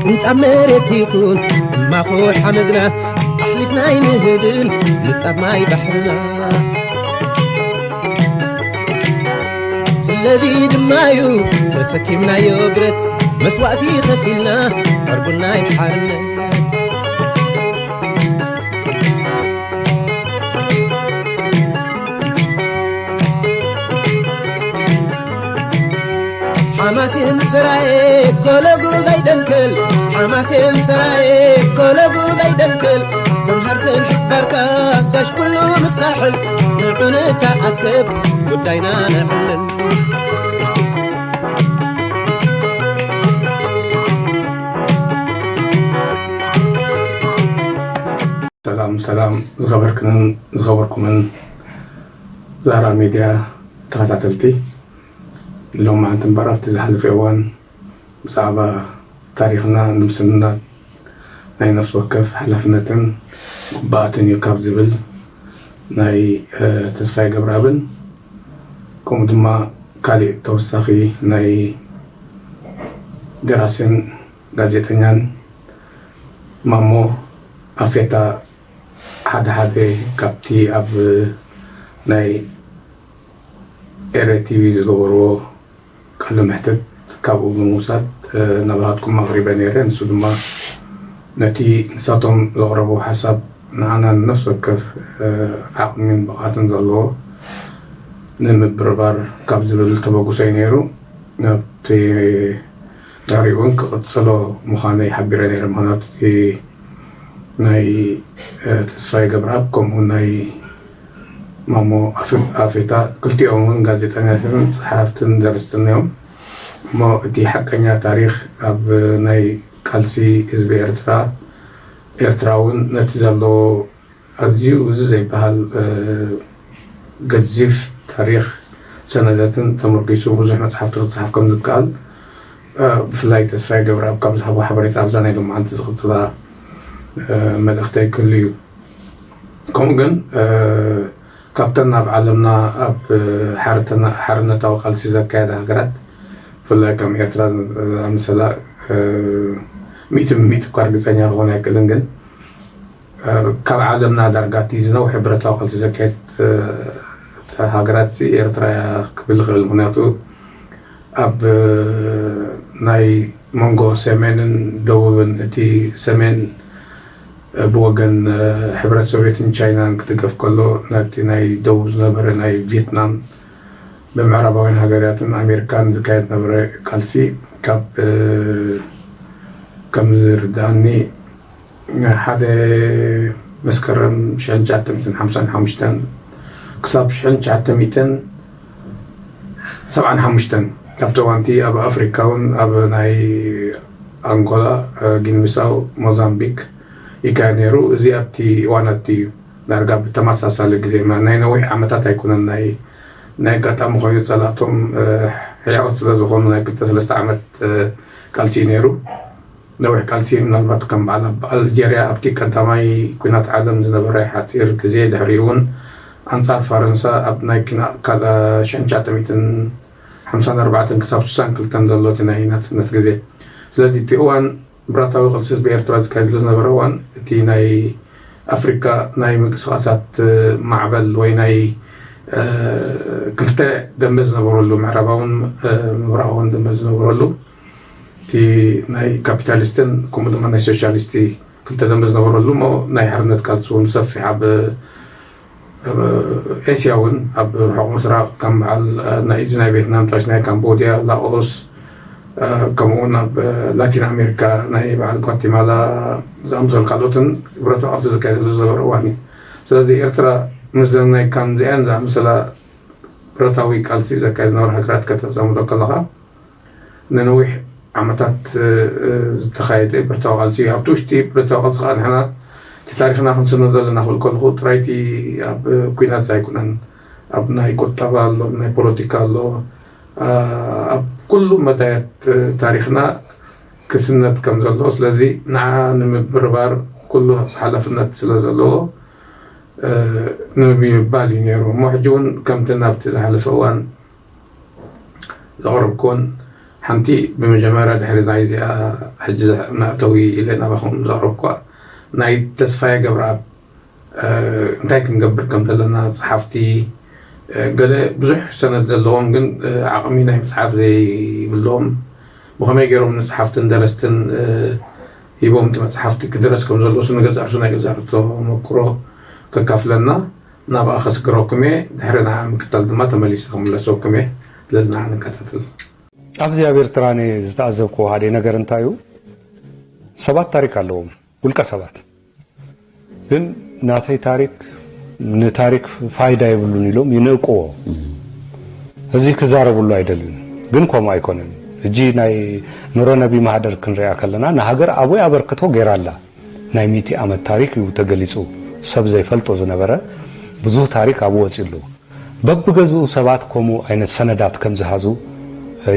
ንጣብ መሬት ይኹን ማኹ ሓመድና ኣሕሊፍና ኣይንህብን ንጣብ ማይ ባሕርና። ስለዚ ድማ እዩ ተሰኪምናዮ ብረት መስዋእቲ ከፊልና ዕርቡና ሓርነት። ሓማሴን ሰራየ ኮለጉ ዘይደንክል፣ ሓማሴን ሰራየ ኮለጉ ዘይደንክል፣ ሰምሃር ሰምሒት ባርካ ጋሽ ኩሉ ምሳሕል፣ ንዑ ንተኣከብ ጉዳይና ነዕልል። ሰላም ሰላም ዝኸበርክንን ዝኸበርኩምን ዛራ ሚድያ ተኸታተልቲ፣ ሎማዓንቲ እምበር ኣብቲ ዝሓለፈ እዋን ብዛዕባ ታሪኽና ንምስንናድ ናይ ነፍሲ ወከፍ ሓላፍነትን ግቡኣትን እዩ ካብ ዝብል ናይ ተስፋይ ገብረኣብን ከምኡ ድማ ካሊእ ተወሳኺ ናይ ደራስን ጋዜጠኛን ማሞ ኣፌታ ሓደ ሓደ ካብቲ ኣብ ናይ ኤረ ቲቪ ዝገበርዎ ቃለ መሕትት ካብኡ ብምውሳድ ናባትኩም ኣቕሪበ ነይረ። ንሱ ድማ ነቲ ንሳቶም ዘቕረቡ ሓሳብ ንዓና ንነፍሲ ወከፍ ዓቕሚን ብቕዓትን ዘለዎ ንምብርባር ካብ ዝብል ተበግሶ እዩ ነይሩ። ናብቲ ድሕሪኡ እውን ክቕጽሎ ምዃነይ ሓቢረ ነይረ። ምኽንያቱ እቲ ናይ ተስፋይ ገብረኣብ ከምኡ ናይ ማሞ ኣፌታ ክልቲኦም እውን ጋዜጠኛትን ጸሓፍትን ደረስትን እዮም። እሞ እቲ ሓቀኛ ታሪኽ ኣብ ናይ ቃልሲ ህዝቢ ኤርትራ፣ ኤርትራ እውን ነቲ ዘለዎ ኣዝዩ እዚ ዘይበሃል ገዚፍ ታሪኽ ሰነዳትን ተመርኪሱ ብዙሕ መጽሓፍቲ ክጽሓፍ ከም ዝከኣል ብፍላይ ተስፋይ ገብረኣብ ካብ ዝሃቦ ሓበሬታ ኣብዛ ናይ ሎማዓንቲ ዝቕጽላ መልእኽተይ ክህሉ እዩ። ከምኡ ግን ካብተን ኣብ ዓለምና ኣብ ሓርነታዊ ቃልሲ ዘካየዳ ሃገራት ብፍላይ ከም ኤርትራ ዝኣመሰላ ሚእቲ ሚእቲ እኳ ርግጸኛ ክኾን ኣይክእልን ግን ካብ ዓለምና ዳርጋ እቲ ዝነውሐ ብረታዊ ቃልሲ ዘካየድ ሃገራት ኤርትራ እያ ክብል ይኽእል። ምክንያቱ ኣብ ናይ መንጎ ሰሜንን ደቡብን እቲ ሰሜን ብወገን ሕብረት ሶቪየትን ቻይናን ክድገፍ ከሎ ናብቲ ናይ ደቡብ ዝነበረ ናይ ቪየትናም ብምዕራባውያን ሃገራትን ኣሜሪካን ዝካየድ ነበረ ቃልሲ ካብ ከም ዝርዳእኒ ሓደ መስከረም ሽሕን ትሽዓተ ሚእትን ሓምሳን ሓሙሽተን ክሳብ ሽሕን ትሽዓተ ሚእትን ሰብዓን ሓሙሽተን ካብቲ እዋንቲ ኣብ ኣፍሪካ እውን ኣብ ናይ ኣንጎላ፣ ጊኒቢሳው፣ ሞዛምቢክ ይካየድ ነይሩ። እዚ ኣብቲ እዋናት እዩ ዳርጋ ብተመሳሳሊ ግዜ ናይ ነዊሕ ዓመታት ኣይኮነን። ናይ ኣጋጣሚ ኮይኑ ፀላእቶም ሕያዎት ስለዝኾኑ ናይ ክልተ ሰለስተ ዓመት ቃልሲ እዩ ነይሩ። ነዊሕ ቃልሲ ምናልባት ከም በዓል ኣብ ኣልጀርያ ኣብቲ ቀዳማይ ኩናት ዓለም ዝነበረ ሓፂር ግዜ ድሕሪኡ እውን ኣንፃር ፈረንሳ ኣብ ናይ ሽሕን ትሽዓተ ሚእትን ሓምሳን ኣርባዕተን ክሳብ ስሳን ክልተን ዘሎ እቲ ናይ ናፅነት ግዜ። ስለዚ እቲ እዋን ብረታዊ ቃልሲ ህዝቢ ኤርትራ ዝካየድሉ ዝነበረ እዋን እቲ ናይ ኣፍሪካ ናይ ምንቅስቃሳት ማዕበል ወይ ናይ ክልተ ደንበ ዝነበረሉ ምዕራባውን ምብራቃውን ደንበ ዝነበረሉ እቲ ናይ ካፒታሊስትን ከምኡ ድማ ናይ ሶሻሊስቲ ክልተ ደንበ ዝነበረሉ እሞ ናይ ሓርነት ቃልሲ እውን ሰፊሕ ኣብ ኤስያ እውን ኣብ ርሑቕ ምስራቕ ከም በዓል ናይዚ ናይ ቬትናም፣ ታች ናይ ካምቦድያ፣ ላኦስ ከምኡ እውን ኣብ ላቲን ኣሜሪካ ናይ በዓል ጓቲማላ ዝኣምሰሉ ካልኦትን ብረታዊ ቃልሲ ዝካየደሉ ዝነበረ እዋን እዩ። ስለዚ ኤርትራ ምስዘን ናይ ከምዚኣን ዝኣመሰላ ብረታዊ ቃልሲ ዘካየድ ዝነበረ ሃገራት ከተዛምዶ ከለኻ ንነዊሕ ዓመታት ዝተኻየደ ብረታዊ ቃልሲ እዩ። ኣብቲ ውሽጢ ብረታዊ ቃልሲ ከዓ ንሕና እቲ ታሪኽና ክንስነዶ ኣለና ክብል ከለኹ ጥራይቲ ኣብ ኩናት ኣይኮነን። ኣብ ናይ ቁጠባ ኣሎ፣ ናይ ፖለቲካ ኣሎ፣ ኣብ ኩሉ መዳያት ታሪኽና ክስነት ከም ዘሎ ስለዚ ንዓ ንምብርባር ኩሉ ሓላፍነት ስለ ዘለዎ ንምባል እዩ ነይሩ። እሞ ሕጂ እውን ከምቲ ናብቲ ዝሓለፈ እዋን ዘቕረብኩዎን ሓንቲ ብመጀመርያ ድሕሪ ናይዚኣ ሕጂ መእተዊ ኢለ ናባኹም ዘቕረብኳ ናይ ተስፋዬ ገብረኣብ እንታይ ክንገብር ከም ዘለና ጸሓፍቲ ገለ ብዙሕ ሰነድ ዘለዎም ግን ዓቕሚ ናይ ምጽሓፍ ዘይብሎም ብኸመይ ገይሮም ንጸሓፍትን ደረስትን ሂቦም እቲ መጽሓፍቲ ክድረስ ከም ዘለዎ ንገዛእ ርእሱ ናይ ገዛእ ርእሱ ተመክሮ ከካፍለና ናብኣ ከስግረኩም እየ። ድሕሪ ንዓ ምክታል ድማ ተመሊሰ ክምለሰኩም እየ። ስለዚ ንዓ ንከታተል። ኣብዚ ኣብ ኤርትራ ኣነ ዝተኣዘብክዎ ሓደ ነገር እንታይ እዩ፣ ሰባት ታሪክ ኣለዎም፣ ውልቀ ሰባት ግን ናተይ ታሪክ ንታሪክ ፋይዳ የብሉን ኢሎም ይንእቅዎ። እዚ ክዛረብሉ ኣይደልን፣ ግን ከምኡ ኣይኮነን። ሕጂ ናይ ኑረ ነቢ ማህደር ክንሪኣ ከለና ንሃገር ዓብይ ኣበርክቶ ገይራ ኣላ። ናይ ሚእቲ ዓመት ታሪክ እዩ ተገሊጹ። ሰብ ዘይፈልጦ ዝነበረ ብዙህ ታሪክ ኣብኡ ወጺኡ ኣሎ። በብገዝኡ ሰባት ከምኡ ዓይነት ሰነዳት ከም ዝሃዙ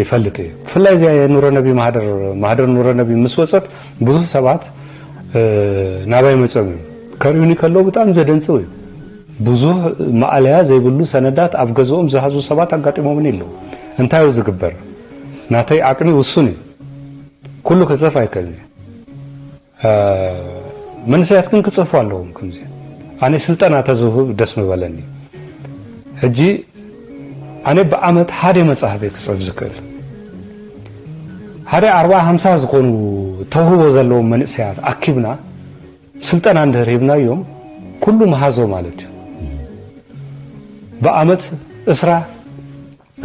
ይፈልጥ እየ። ብፍላይ እዚኣ የኑረ ነቢ ማህደር ማህደር ኑረ ነቢ ምስ ወፀት ብዙህ ሰባት ናባይ መፅኦም እዮም። ከርእዩኒ ከለዉ ብጣዕሚ ዘደንፅው እዩ። ብዙህ ማእለያ ዘይብሉ ሰነዳት ኣብ ገዝኦም ዝሃዙ ሰባት ኣጋጢሞምኒ ኣለዉ። እንታይ እዩ ዝግበር? ናተይ ዓቅሚ ውሱን እዩ። ኩሉ ክፅሕፍ ኣይክእልን እየ። መንእሰያት ግን ክፅሕፉ ኣለዎም። ከምዚ ኣነ ስልጠና ተዝህብ ደስ ምበለኒ። ሕጂ ኣነ ብዓመት ሓደ መፅሓፍ እየ ክፅሕፍ ዝክእል። ሓደ ኣርባዓ ሓምሳ ዝኾኑ ተውህቦ ዘለዎም መንእሰያት ኣኪብና ስልጠና እንድሕር ሂብናዮም ኩሉ መሃዞ ማለት እዩ። ብዓመት እስራ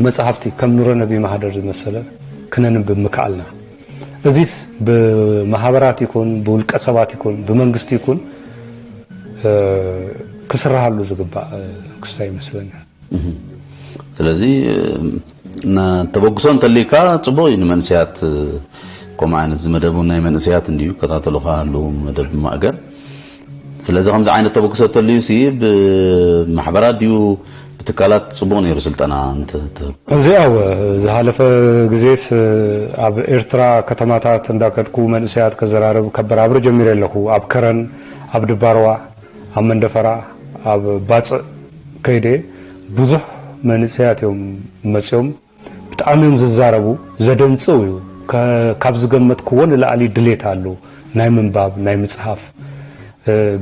መጻሕፍቲ ከም ኑረ ነቢ ማህደር ዝመሰለ ክነንብብ ምክኣልና። እዚስ ብማህበራት ይኩን ብውልቀ ሰባት ይኩን ብመንግስቲ ይኩን ክስራሃሉ ዝግባእ ክስታይ ይመስለኒ። ስለዚ ተበግሶ እንተልዩካ ፅቡቅ እዩ። ንመንስያት ከምኡ ዓይነት ዝመደብ ናይ መንእሰያት እንድዩ ከታተሉካ ኣለዉ መደብ ማእገር። ስለዚ ከምዚ ዓይነት ተበግሶ እንተልዩ ሲ ብማሕበራት ድዩ ብትካላት ፅቡቅ ነይሩ ስልጠና እንተትህብ። እዚ ያው ዝሃለፈ ግዜስ ኣብ ኤርትራ ከተማታት እንዳከድኩ መንእሰያት ከዘራርብ ከበራብር ጀሚረ ኣለኹ። ኣብ ከረን፣ ኣብ ድባርዋ፣ ኣብ መንደፈራ፣ ኣብ ባፅዕ ከይደ ብዙሕ መንእሰያት እዮም መፅኦም። ብጣዕሚ እዮም ዝዛረቡ፣ ዘደንፅው እዩ። ካብ ዝገመትክዎ ንላዕሊ ድሌት ኣሎ ናይ ምንባብ ናይ ምፅሃፍ፣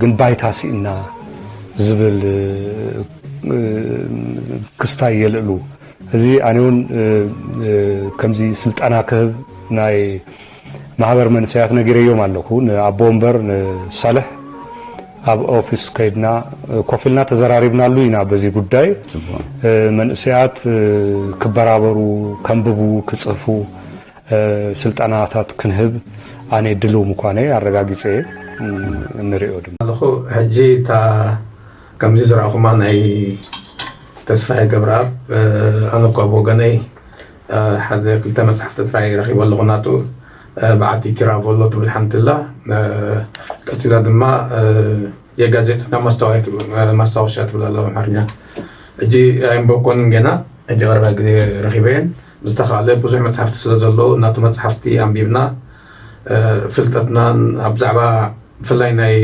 ግን ባይታ ስኢና ዝብል ክስታይ የልዕሉ። እዚ ኣነ እውን ከምዚ ስልጠና ክህብ ናይ ማህበር መንእሰያት ነጊረዮም ኣለኹ። ንኣቦ ወንበር ንሳልሕ ኣብ ኦፊስ ከይድና ኮፍ ኢልና ተዘራሪብናሉ ኢና በዚ ጉዳይ። መንእሰያት ክበራበሩ፣ ከንብቡ፣ ክፅህፉ ስልጠናታት ክንህብ ኣነ ድልው ምኳነይ ኣረጋጊፀ እየ። ንሪኦ ድማ ኣለኹ። ሕጂ እታ ከምዚ ዝረኣኹማ ናይ ተስፋይ ገብረኣብ ኣነ እኳ ብወገነይ ሓደ ክልተ መፅሓፍቲ ጥራይ ረኺበ ኣለኹ ናቱ። በዓቲ ኪራቮሎ ትብል ሓንቲ ኣላ። ቀፂላ ድማ የጋዜጠኛ ማስታወሻ ትብል ኣላ ብኣምሓርኛ። ሕጂ ኣየንበብኮንን ገና፣ ሕጂ ቀረባ ግዜ ረኺበየን። ብዝተኻእለ ብዙሕ መፅሓፍቲ ስለ ዘሎ ናቱ መፅሓፍቲ ኣንቢብና ፍልጠትናን ኣብ ዛዕባ ብፍላይ ናይ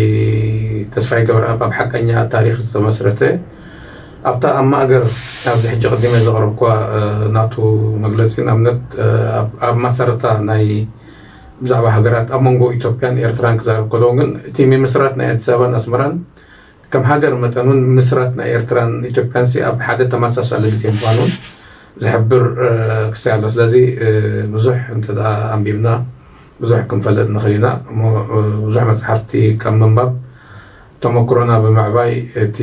ተስፋይ ገብረኣብ ኣብ ሓቀኛ ታሪክ ዝተመስረተ ኣብታ ኣብ ማእገር ኣብዚ ሕጂ ቅድመ ዘቕረብኳ ናቱ መግለፂ ንኣብነት ኣብ ማሰረታ ናይ ብዛዕባ ሃገራት ኣብ መንጎ ኢትዮጵያን ኤርትራን ክዛረብ ከለዎ ግን እቲ ምምስራት ናይ ኣዲስ ኣበባን ኣስመራን ከም ሃገር መጠን እውን ምስራት ናይ ኤርትራን ኢትዮጵያን ሲ ኣብ ሓደ ተመሳሳሊ ግዜ ምዃኑ ዝሕብር ክስታይ ኣሎ። ስለዚ ብዙሕ እንተ ኣንቢብና ብዙሕ ክንፈልጥ ንኽእል ኢና እሞ ብዙሕ መፅሓፍቲ ካብ ምንባብ ተመክሮና ብምዕባይ እቲ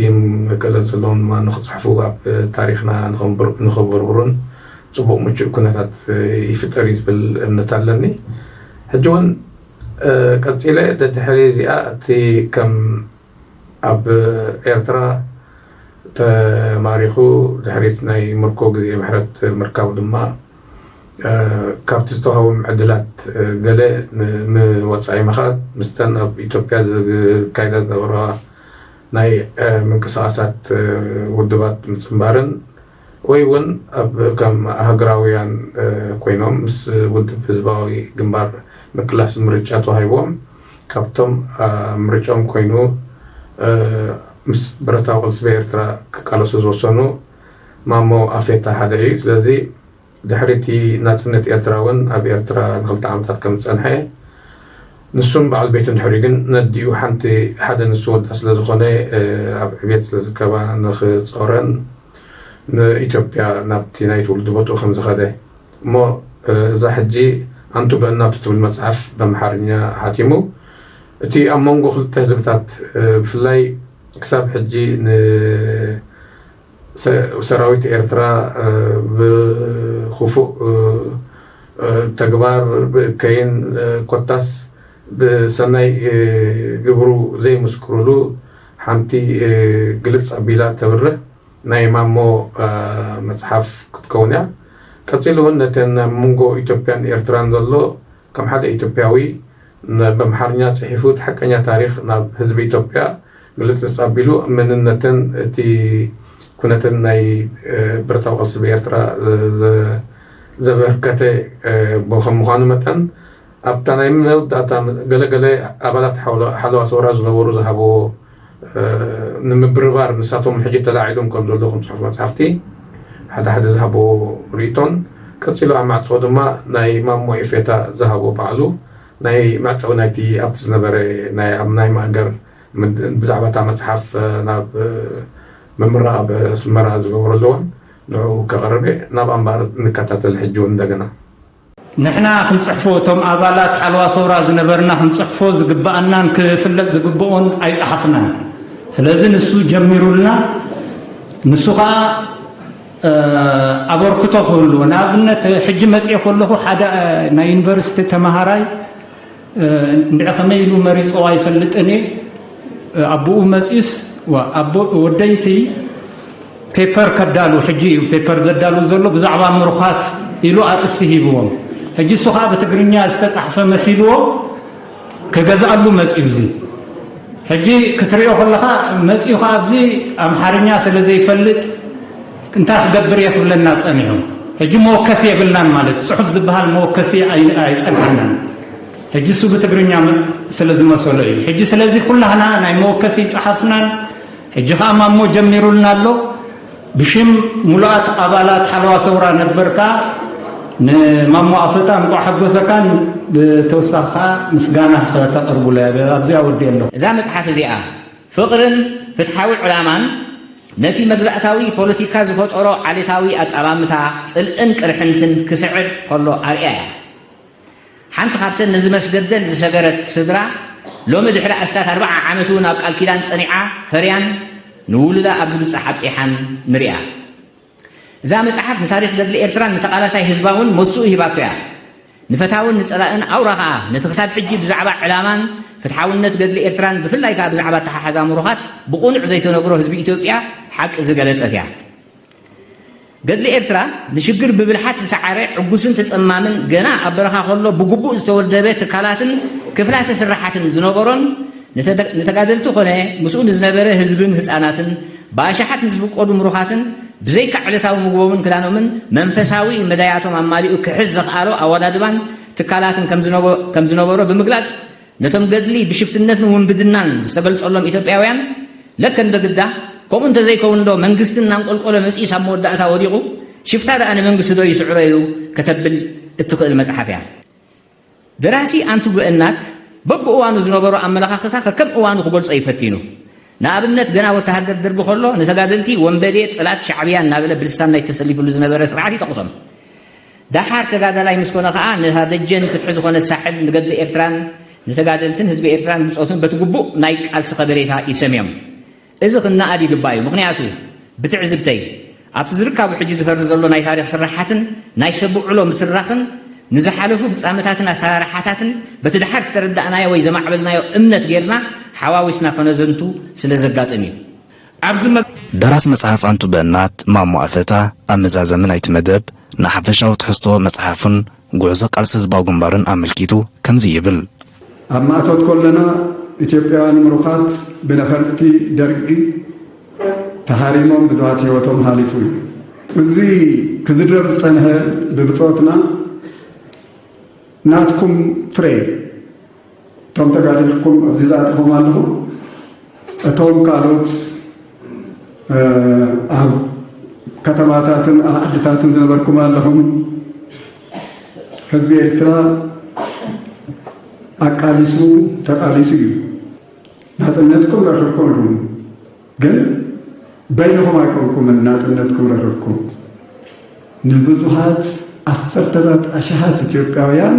ክእለት ዘለዎም ድማ ንክፅሕፉ ኣብ ታሪክና ንኽብርብሩን ፅቡቅ ምቹእ ኩነታት ይፍጠር እዩ ዝብል እምነት ኣለኒ። ሕጂ እውን ቀፂለ ደድሕሪ እዚኣ እቲ ከም ኣብ ኤርትራ ተማሪኹ ድሕሪት ናይ ምርኮ ግዜ ምሕረት ምርካቡ ድማ ካብቲ ዝተዋህቦም ዕድላት ገለ ንወፃኢ ምኻድ ምስተን ኣብ ኢትዮጵያ ዝካይዳ ዝነበራ ናይ ምንቅስቃሳት ውድባት ምፅንባርን ወይ እውን ኣብ ከም ሃገራውያን ኮይኖም ምስ ውድብ ህዝባዊ ግንባር ምቅላስ ምርጫ ተዋሂቦም ካብቶም ኣብ ምርጫኦም ኮይኑ ምስ ብረታዊ ቃልሲ ብኤርትራ ክቃለሱ ዝወሰኑ ማሞ ኣፌታ ሓደ እዩ። ስለዚ ድሕሪ እቲ ናጽነት ኤርትራ እውን ኣብ ኤርትራ ንክልተ ዓመታት ከም ዝጸንሐ፣ ንሱን በዓል ቤቱን ድሕሪኡ ግን ነዲኡ ሓንቲ፣ ሓደ ንሱ ወዳ ስለ ዝኾነ፣ እ፣ ኣብ ዕብየት ስለ ዝርከባ ንክጾረን ንኢትዮጵያ ናብቲ ናይ ትውልዲ ቦትኡ ከም ዝኸደ እሞ፣ እ፣ እዛ ሕጂ ኣንቱ በእናቱ ትብል መጽሓፍ በምሓርኛ ሓቲሙ። እቲ ኣብ መንጎ ክልተ ህዝብታት፣ እ፣ ብፍላይ ክሳብ ሕጂ ን ሰ-፣ ሰራዊት ኤርትራ፣ እ፣ ብክፉእ፣ እ፣ እ፣ ተግባር፣ ብእከይን፣ እ፣ ኮታስ ብሰናይ፣ እ፣ ግብሩ ዘይምስክሩሉ ሓንቲ፣ እ፣ ግልጽ ኣቢላ ተብርህ ናይ ማሞ፣ እ፣ መጽሓፍ ክትከውን እያ። ቀጺሉ እውን ነተን ኣብ መንጎ ኢትዮጵያን ኤርትራን ዘሎ ከም ሓደ ኢትዮጵያዊ ን-፣ በምሓርኛ ጽሒፉ እቲ ሓቀኛ ታሪኽ ናብ ህዝቢ ኢትዮጵያ ግልጽልጽ ኣቢሉ መንነተን እቲ ኩነትን ናይ፣ እ፣ ብረታዊ ቃልሲ ብኤርትራ፣ እ፣ ዘ-፣ ዘበርከተ፣ እ፣ ብ-፣ ከም ምዃኑ መጠን ኣብታ ናይ መወዳእታ ገለገለ ኣባላት ሓውለ-፣ ሓለዋ ሰውራ ዝነበሩ ዝሃብዎ፣ እ፣ ንምብርባር ንሳቶም ሕጂ ተላዒሎም ከም ዘለኹም ጽሑፍ መጽሓፍቲ ሓደ ሓደ ዝሃብዎ ርእይቶን ቀጺሉ ኣብ ማዕጾ ድማ ናይ ማሞ ኤፌታ ዝሃቦ ባዕሉ ናይ መዕጸዊ ናይቲ ኣብቲ ዝነበረ ናይ ኣብ ናይ ማእገር ምድ-፣ ብዛዕባ እታ መጽሓፍ፣ እ፣ ናብ፣ እ፣ ምምራቕ ኣብ ኣስመራ ዝገበረሉ እዋን ንዕኡ ከቕርብ እየ። ናብኣ እምበኣር ንከታተል ሕጂ እውን እንደገና። ንሕና ክንጽሕፎ፣ እቶም ኣባላት ሓለዋ ሰውራ ዝነበርና ክንጽሕፎ ዝግብኣናን ክፍለጥ ዝግብኦን ኣይጸሓፍናን። ስለዚ ንሱ ጀሚሩልና፣ ንሱ ኸኣ፣ እ፣ ኣበርክቶ ክህልዎ። ንኣብነት ሕጂ መጽኤ ከለኹ ሓደ፣ እ፣ ናይ ዩኒቨርሲቲ ተመሃራይ እ፣ እንድዒ ከመይ ኢሉ መሪጾ ኣይፈልጥን እየ። እ፣ ኣቦኡ መጺኡስ፣ ዋ፣ ኣቦ-፣ ወደይሲ ፔፐር ከዳሉ፣ ሕጂ እዩ ፔፐር ዘዳሉ ዘሎ፣ ብዛዕባ ምሩኻት ኢሉ ኣርእስቲ ሂብዎም። ሕጂ እሱ ኸኣ ብትግርኛ ዝተጻሕፈ መሲልዎ ክገዝኣሉ መጺኡ። እዚ ሕጂ ክትሪኦ ከለኻ መጺኡ ኸኣ ኣብዚ ኣምሓርኛ ስለ ዘይፈልጥ እንታይ ክገብር እየ ክብለና ጸኒሑ። ሕጂ መወከሲ የብልናን ማለት፣ ጽሑፍ ዝበሃል መወከሲ ኣይ-፣ ኣይጸንሓናን። ሕጂ እሱ ብትግርኛ መ-፣ ስለ ዝመሰሎ እዩ። ሕጂ ስለዚ ኩላህና ናይ መወከሲ ጸሓፍናን፣ ሕጂ ኸኣ ማሞ ጀሚሩልና ኣሎ። ብሽም ሙሉኣት ኣባላት ሓለዋ ሰውራ ነበርካ ንማሞ ኣፈታ እንቋዕ ሓጎሰካን ብተወሳኺ ኸኣ ምስጋና ከተቕርቡለይ ኣብዚኣ ወዲኤ ኣለኹ። እዛ መጽሓፍ እዚኣ ፍቕርን ፍትሓዊ ዕላማን ነቲ መግዛእታዊ ፖለቲካ ዝፈጠሮ ዓሌታዊ ኣጠማምታ ጽልእን ቅርሕንትን ክስዕር ከሎ ኣርእያ እያ። ሓንቲ ካብተን ነዚ መስገደል ዝሰገረት ስድራ፣ ሎሚ ድሕሪ ኣስታት ኣርብዓ ዓመት እውን ኣብ ቃል ኪዳን ጸኒዓ፣ ፈርያን ንውሉዳ ኣብ ዝብጻሕ ኣብጺሓን ንሪኣ። እዛ መጽሓፍ ንታሪኽ ገድሊ ኤርትራን ንተቓላሳይ ህዝባውን መስኡ ሂባቶ እያ። ንፈታውን ንጸላእን ኣውራ ከኣ ነቲ ክሳብ ሕጂ ብዛዕባ ዕላማን ፍትሓውነት ገድሊ ኤርትራን ብፍላይ ከኣ ብዛዕባ ኣተሓሕዛ ምሩኻት ብቕኑዕ ዘይተነግሮ ህዝቢ ኢትዮጵያ ሓቂ ዝገለጸት እያ። ገድሊ ኤርትራ ንሽግር ብብልሓት ዝሰዓረ ዕጉስን ተጸማምን ገና ኣብ በረኻ ከሎ ብግቡእ ዝተወደበ ትካላትን ክፍላተ ስርሓትን ዝነበሮን ንተደ-፣ ንተጋደልቲ ኮነ ምስኡ ንዝነበረ ህዝብን ህጻናትን ብኣሽሓት ንዝፍቀዱ ምሩኻትን ብዘይካ ዕለታዊ ምግቦምን ክዳኖምን መንፈሳዊ መዳያቶም ኣማሊኡ ክሕዝ ዘኽኣሎ ኣወዳድባን ትካላትን ከም ዝነበ-፣ ከም ዝነበሮ ብምግላጽ ነቶም ገድሊ ብሽፍትነትን ውንብድናን ዝተገልጸሎም ኢትዮጵያውያን ለከ እንደ ግዳ ከምኡ እንተዘይከውን ዶ መንግስቲ እናንቆልቆለ መጺኡስ ኣብ መወዳእታ ወዲቑ ሽፍታ ደኣ ንመንግስቲ ዶ ይስዕሮ እዩ ከተብል እትኽእል መጽሓፍ እያ። ደራሲ ኣንቱ በእናት በብእዋኑ ዝነበሮ ኣመለኻኽታ ከከም እዋኑ ክገልጾ እዩ ፈቲኑ። ንኣብነት ገና ወተሃደር ደርጊ ከሎ ንተጋደልቲ ወንበዴ፣ ጠላት፣ ሻዕብያ እናበለ ብልሳን ናይ ተሰሊፉሉ ዝነበረ ስርዓት ይጠቕሶም። ደሓር ተጋዳላይ ምስ ኮነ ከኣ ነታ ደጀን ፍትሒ ዝኾነት ሳሕል ንገድሊ ኤርትራን ንተጋደልትን ህዝቢ ኤርትራን ብጾቱን በቲ ግቡእ ናይ ቃልሲ ከበሬታ ይሰምዮም። እዚ ክነኣድ ይግባእ እዩ። ምኽንያቱ ብትዕዝብተይ ኣብቲ ዝርካቡ ሕጂ ዝፈሪ ዘሎ ናይ ታሪኽ ስርሓትን ናይ ሰብ ውዕሎ ምትራኽን ንዝሓለፉ ፍጻመታትን ኣሰራርሓታትን በቲ ደሓር ዝተረዳእናዮ ወይ ዘማዕበልናዮ እምነት ጌርና ሓዋዊስና ከነዘንቱ ስለ ዘጋጥም እዩ። ኣብዚ መ- ደራሲ መጽሓፍ ኣንቱ በእናት ማሞ ኣፈታ ኣብ መዛዘሚ ናይቲ መደብ ንሓፈሻዊ ትሕዝቶ መጽሓፍን ጉዕዞ ቃልሲ ህዝባዊ ግንባርን ኣመልኪቱ ከምዚ ይብል። ኣብ ማእቶት ከለና ኢትዮጵያውያን ምሩኻት ብነፈርቲ ደርጊ ተሃሪሞም ብዝባት ህይወቶም ሃሊፉ እዩ። እዚ ክዝረብ ዝጸንሐ ብብጾትና ናትኩም ፍረ እቶም ተጋደልኩም ኣብዚ ዝኣተኹም ኣለኹ። እቶም ካልኦት፣ እ፣ ኣብ ከተማታትን ዓድታትን ዝነበርኩም ኣለኹም። ህዝቢ ኤርትራ ኣቃሊሱ ተቃሊሱ እዩ። ናጽነትኩም ረኺብኩም ኢኹም፣ ግን በይንኹም ኣይኮንኩምን ናጽነትኩም ረኺብኩም። ንብዙሃት ዓሰርተታት ኣሽሓት ኢትዮጵያውያን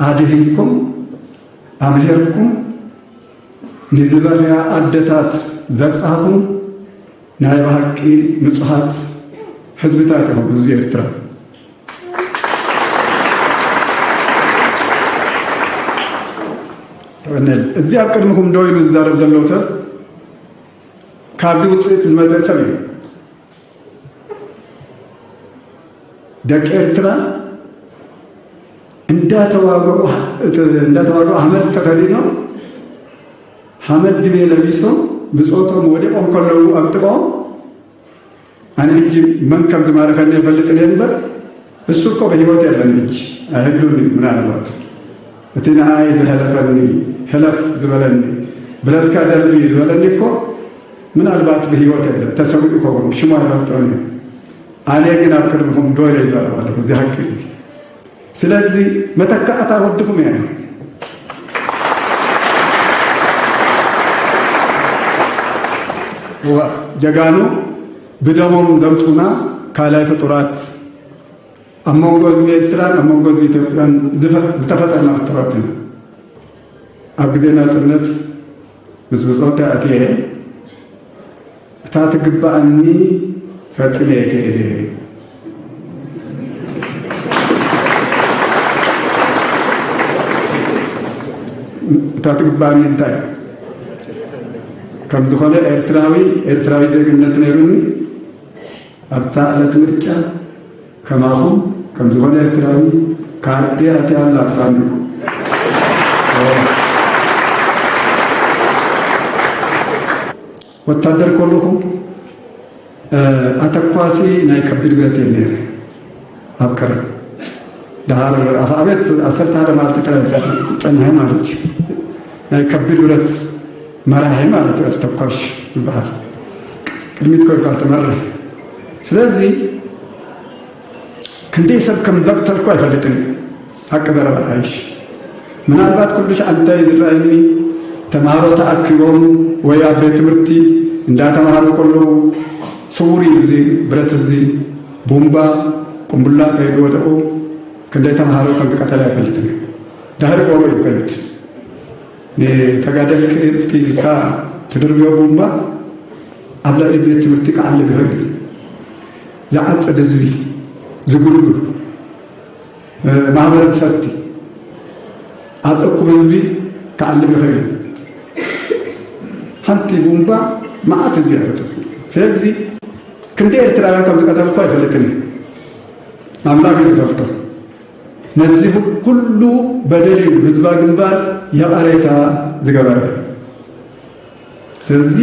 ኣድሂንኩም፣ ኣምሂርኩም፣ ንዝበኽያ ኣደታት ዘብጻሕኩም ናይ ብሓቂ ንጹሃት ህዝብታት ኢኹም፣ ህዝቢ ኤርትራ። ተቐነል። እዚ ኣብ ቅድሚኹም ደው ኢሉ ዝዛረብ ዘሎ ሰብ ካብዚ ውጽኢት ዝመጸ ሰብ እዩ። ደቂ ኤርትራ እንዳተዋግኡ፣ እንዳተዋግኡ ሓመድ ተኸዲኖም፣ ሓመድ ድቤ ለቢሶም፣ ብጾቶም ወዲቖም ከለዉ ኣብ ጥቕኦም፣ ኣነ ሕጂ መን ከም ዝማረኸኒ ኣይፈልጥን እየ እምበር፣ እሱ እኮ ብህይወት የለን ሕጂ፣ ኣይህሉን እዩ። ምናልባት እቲ ንኣይ ዝሐለፈኒ፣ ሕለፍ ዝበለኒ፣ ብረትካ ደርቢ ዝበለኒ እኮ ምናልባት ብህይወት የለን፣ ተሰዊኡ ይኸውን፣ ሽሙ ኣይፈልጦን እየ። ኣነ ግን ኣብ ቅድሚኹም ደው ኢለ ይዛረብ ኣለኹ፣ እዚ ሓቂ እዩ። ስለዚ መተካእታ ወድኹም እያ። እዋ፣ ጀጋኑ ብደሞም ዘምጹና ካልኣይ ፍጡራት፣ ኣብ መንጎ ህዝቢ ኤርትራን ኣብ መንጎ ህዝቢ ኢትዮጵያን ዝፈ-፣ ዝተፈጠርና ፍጡራት ኢና። ኣብ ግዜ ናጽነት ምስ ብጾተይ ኣትየ፣ እታ ትግብኣኒ ፈጺመ እየ ከይደ። እታ ትግብኣኒ እንታይ? ከም ዝኾነ ኤርትራዊ፣ ኤርትራዊ ዜግነት ነይሩኒ። ኣብታ ዕለት ምርጫ ከማኹም ከም ዝኾነ ኤርትራዊ ካርዲ ኣትያ ኣላ ኣብ ሳንዱቕ። ወታደር ከለኹ፣ እ፣ ኣተኳሲ ናይ ከቢድ ብረት እየ ነይረ። ኣብ ቀረብ ደሃር ኣፍዓቤት ዓሰርተ ሓደ መዓልቲ ጥራይ ጸ-፣ ጸኒሐ ማለት እዩ። ናይ ከቢድ ብረት መራሒ ማለት እዩ፣ ኣስተኳሽ ይበሃል። ቅድሚት ኮይንካ ትመርሕ። ስለዚ ክንደይ ሰብ ከም ዘቕተልኩ ኣይፈልጥን። ሓቂ ዘረባ ሓይሽ። ምናልባት ኩሉ ሻዕ እንታይ ዝረኣየኒ፣ ተምሃሮ ተኣኪቦም ወይ ኣብ ቤት ትምህርቲ እንዳተምሃሩ ከለዉ፣ ስውር እዩ እዚ ብረት፣ እዚ ቡምባ፣ ቁምቡላ ከይዱ ወደቑ፣ ክንደይ ተምሃሮ ከም ዝቀተለ ኣይፈልጥን። ድሕሪ ጎቦ እዩ ዝኸይድ። ንተጋደልቲ ኢልካ ትድርብዮ ቡምባ ኣብ ልዕሊ ቤት ትምህርቲ ክዓልብ ይኽእል እዩ። ዝዓጽድ ህዝቢ፣ ዝጉልጉል፣ እ፣ ማህበረሰብቲ ኣብ እኩብ ህዝቢ ክዓልብ ይኽእል እዩ። ሓንቲ ቡምባ መዓት ህዝቢ እያ ተጥፍእ። ስለዚ ክንደይ ኤርትራውያን ከም ዝቀተልኩ ኣይፈልጥን እየ። ኣምላኽ እዩ ዝፈልጦ። ነዚ ኩሉ በደል እዩ ህዝባ ግንባር የቐሬታ ዝገበረ። ስለዚ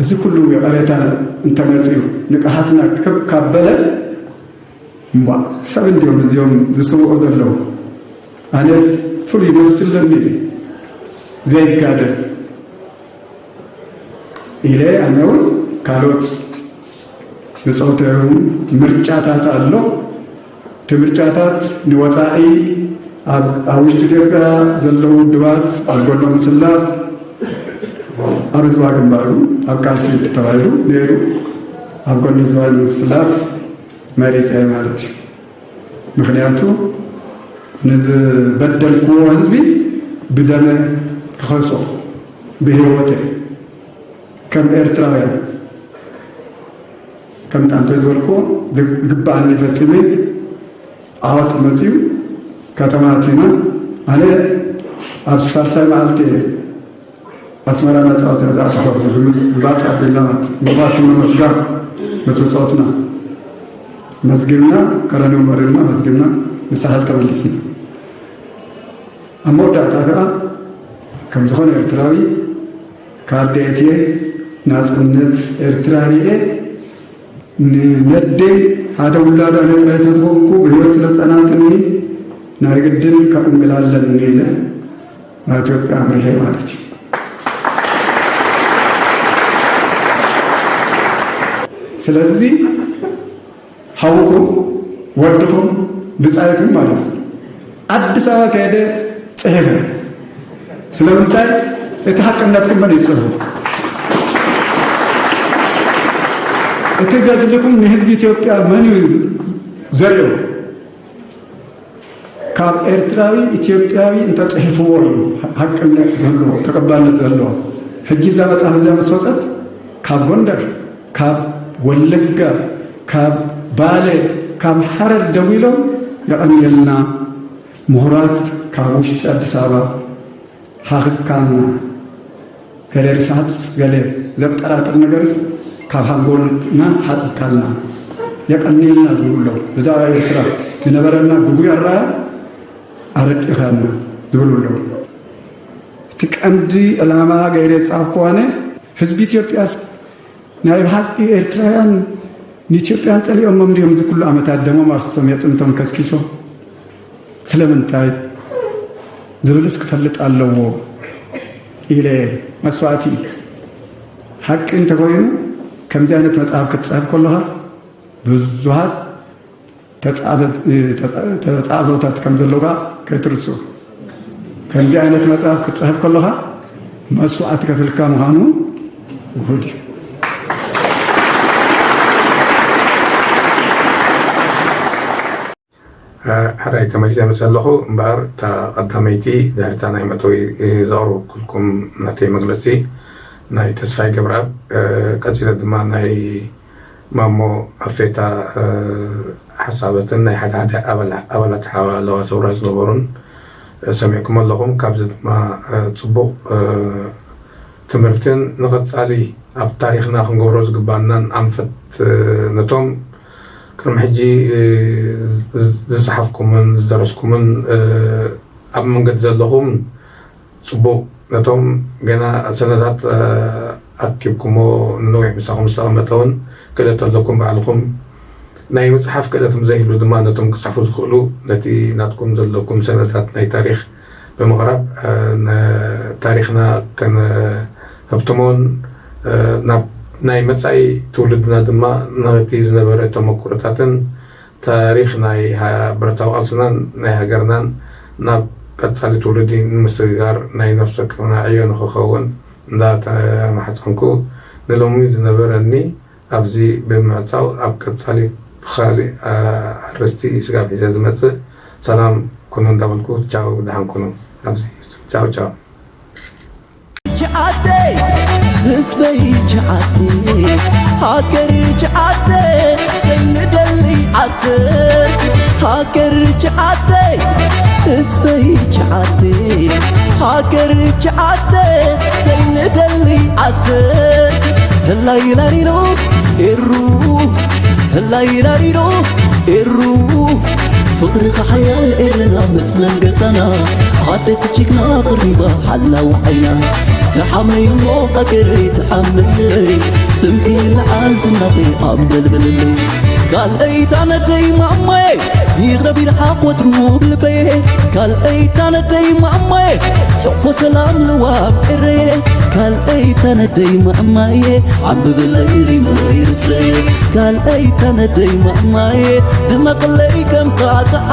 እዚ ኩሉ የቐሬታ እንተመጺኡ ንቕሓትና ክብ ካበለ፣ እምቧ፣ ሰብ እንዲዮም እዚኦም ዝስውኡ ዘለዉ። ኣነ ፍሉይ ነብሲ ኣለኒ፣ ዘይጋደል ኢለ፣ ኣነ እውን ካልኦት ብጾተይ እውን ምርጫታት ኣሎ። እቲ ምርጫታት ንወጻኢ፣ ኣብ፣ ኣብ ውሽጢ ኢትዮጵያ ዘለዉ ውድባት ኣብ ጎኖም ምስላፍ፣ ኣብ ህዝባ ግንባር እውን ኣብ ቃልሲ ተባሂሉ ነይሩ፣ ኣብ ጎኒ ህዝባ ምስላፍ መሪጸ ማለት እዩ። ምኽንያቱ ንዝበደልክዎ ህዝቢ ብደመ ክኸሶ ብህይወተ ከም ኤርትራውያን ከም ጣንቶ ዝበልክዎ ዝግብኣኒ ፈጺመ ዓወት መጺኡ ከተማ ኣቲና ኣነ ኣብ ሳልሳይ መዓልቲ ኣስመራ ነጻ ወጺኣ ዝኣተኹ ዝብል ባጽዕ ኣቢልና ማለት ምኽባር ክመመስጋን ምስ ብጾትና መዝጊብና፣ ቀረኒ መሪርና መዝጊብና ንሳሕል ተመሊስና። ኣብ መወዳእታ ከኣ ከም ዝኾነ ኤርትራዊ ካርዲ ኣእትየ ናጽነት ኤርትራ ርእየ ንነደይ ሓደ ውላድ ኣነ ጥራይ ስለ ዝኾንኩ ብህይወት ስለ ዝጸናትኒ ናይ ግድን ከዕንግላ ኣለኒ ኢለ ናብ ኢትዮጵያ ኣምሪሐ ማለት እዩ። ስለዚ ሓውኩም፣ ወድኩም፣ ብጻይኩም ማለት ኣዲስ ኣበባ ከይደ ጽሒፈ። ስለምንታይ? እቲ ሓቅነትኩም መን ይጽሕፉ? እቲ ገድልኩም ንህዝቢ ኢትዮጵያ መን እዩ ዘርእዮ? ካብ ኤርትራዊ ኢትዮጵያዊ እንተጽሒፍዎ እዩ ሓቅነት ዝህልዎ፣ ተቐባልነት ዝህልዎ። ሕጂ እዛ መጽሓፍ እዚኣ ምስ ወጸት፣ ካብ ጎንደር፣ ካብ ወለጋ፣ ካብ ባሌ፣ ካብ ሓረር ደዊሎም፣ "የቐንየልና፣ ምሁራት ካብ ውሽጢ ኣዲስ ኣበባ ሓኽካልና፣ ገለ ርሳሓት፣ ገለ ዘጠራጥር ነገርስ ካብ ሃንጎልና ሓጽብካልና፣ የቐንየልና" ዝብሉ ኣለዉ። ብዛዕባ ኤርትራ ዝነበረና ግጉይ ኣረኣእያ ኣረቂኻና ዝብሉ ኣለዉ። እቲ ቀንዲ ዕላማ ገይረ ዝጻፍኩዎ ኣነ፣ ህዝቢ ኢትዮጵያስ ናይ ብሓቂ ኤርትራውያን ንኢትዮጵያን ጸሊኦሞም ድዮም? እዚ ኩሉ ዓመታት ደሞም ኣፍሲሶም፣ የጥንቶም ከስኪሶም ስለምንታይ ዝብልስ ክፈልጥ ኣለዎ ኢለ። መስዋእቲ ሓቂ እንተኮይኑ፣ ከምዚ ዓይነት መጽሓፍ ክትጽሕፍ ከለኻ ብዙሃት ተጻ-፣ ተጻ-፣ ተጻብኦታት ከም ዘለውካ ከይትርስኡ። ከምዚ ዓይነት መጽሓፍ ክትጽሕፍ ከለኻ መስዋእቲ ከፍልካ ምዃኑ ግሁድ እዩ። ሕራይ ተመሊሰ መጽእ ኣለኹ። እምበኣር እታ ቀዳመይቲ ድሕሪ እታ ናይ መእተዊ ዘቕረብኩልኩም ናተይ መግለጺ ናይ ተስፋይ ገብረኣብ፣ ቀጺለ ድማ ናይ ማሞ ኣፌታ ሓሳባትን ናይ ሓደ ሓደ ኣባላ-፣ ኣባላት ሓዋ ኣለዋ ሰውራ ዝነበሩን ሰሚዕኩም ኣለኹም። ካብዚ ድማ ጽቡቕ ትምህርትን ንቐጻሊ ኣብ ታሪኽና ክንገብሮ ዝግባናን ኣንፈት፣ ነቶም ቅድሚ ሕጂ ዝጸሓፍኩምን ዝደረስኩምን ኣብ መንገዲ ዘለኹም ጽቡቕ፣ ነቶም ገና ሰነዳት ኣኪብኩሞ ንነዊሕ ምሳኹም ዝተቐመጠ እውን ክእለት ኣለኩም ባዕልኹም። ናይ ምጽሓፍ ክእለት ምስ ዘይህሉ ድማ ነቶም ክጽሕፉ ዝኽእሉ ነቲ ናትኩም ዘለኩም ሰነዳት ናይ ታሪኽ ብምቕራብ፣ እ፣ ንታሪኽና ከነህብትሞን፣ እ፣ ናብ ናይ መጻኢ ትውልድና ድማ ነቲ ዝነበረ ተመኩሮታትን ታሪኽ ናይ ሃ-፣ ብረታዊ ቃልስናን ናይ ሃገርናን ናብ ቀጻሊ ትውልዲ ንምስግጋር ናይ ነፍሲ ወከፍና ዕዮ ንኽኸውን እንዳተማሕጸንኩ፣ ንሎሚ ዝነበረኒ ኣብዚ ብምዕጻው፣ ኣብ ቀጻሊ ብኻልእ፣ እ፣ ኣርእስቲ ስጋብ ሒዘ ዝመጽእ። ሰላም ኩኑ እንዳበልኩ፣ ቻው፣ ብደሓን ኩኑ። ኣብዚ ቻው ቻው። ቻዓተይ ህዝበይ ቻዓተይ ሃገር ቻዓተይ ሰይንደሊ ዓሰር ሃገር ቻዓተይ ህዝበይ ቻዓተይ ሃገር ቻዓተይ ሰይንደሊ ዓሰር ህላይ ላሪሎ ኤሩ ህላይ ላሪሎ ኤሩ ፍቕርኻ ሓያል ኤርና መጽለል ገዛና ኣደት ጅግና ቅሪባ ሓላው ዓይና ትሓመይ እሞ ሃገረይ ትሓመለይ ስምኪ ይለዓል ዝናኺ ኣንበልብልለይ ካልኣይታ ነደይ ማማየ ይቕረብ ይርሓቕ ወትሩ ብልበየ ካልኣይታ ነደይ ማማየ ሕቕፎ ሰላም ልዋብ ኤረየ ካልኣይታ ነደይ ማማየ ዓምብብለይ ሪመይ ርስረየ ካልኣይታ ነደይ ማማየ ድመቕለይ ከም ጣጥዓ